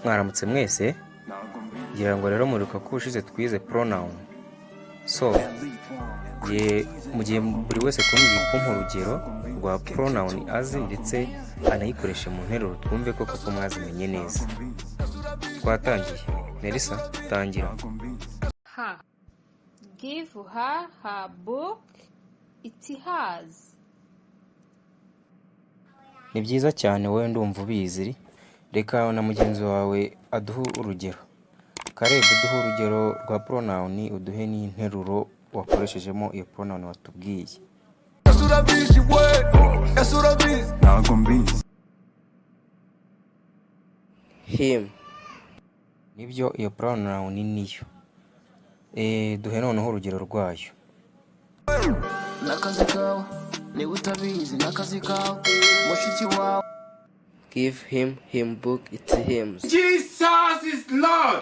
Mwaramutse mwese. Ngira ngo rero muribuka ko ubushize twize pronoun. So mu gihe buri wese kumbwira, kumpa urugero rwa pronoun azi, ndetse anayikoreshe mu nteruro, twumve ko koko mwazimenye neza. Twatangiye. Melissa, tangira. Her. Give her her book. It's hers. Ni byiza cyane, wowe ndumva ubizi. Reka na mugenzi wawe aduhe urugero. Kareba, uduhe urugero rwa pronoun, uduhe n'interuro wakoreshejemo iyo pronoun watubwiye. Ese urabizi we? Ese urabizi? Ntabwo mbizi. Him. Nibyo, iyo pronoun niyo. Duhe noneho urugero rwayo. N'akazi kawe, niba utabizi, n'akazi kawe, mushiki wawe. Give him him book. It's him's. Jesus is Lord.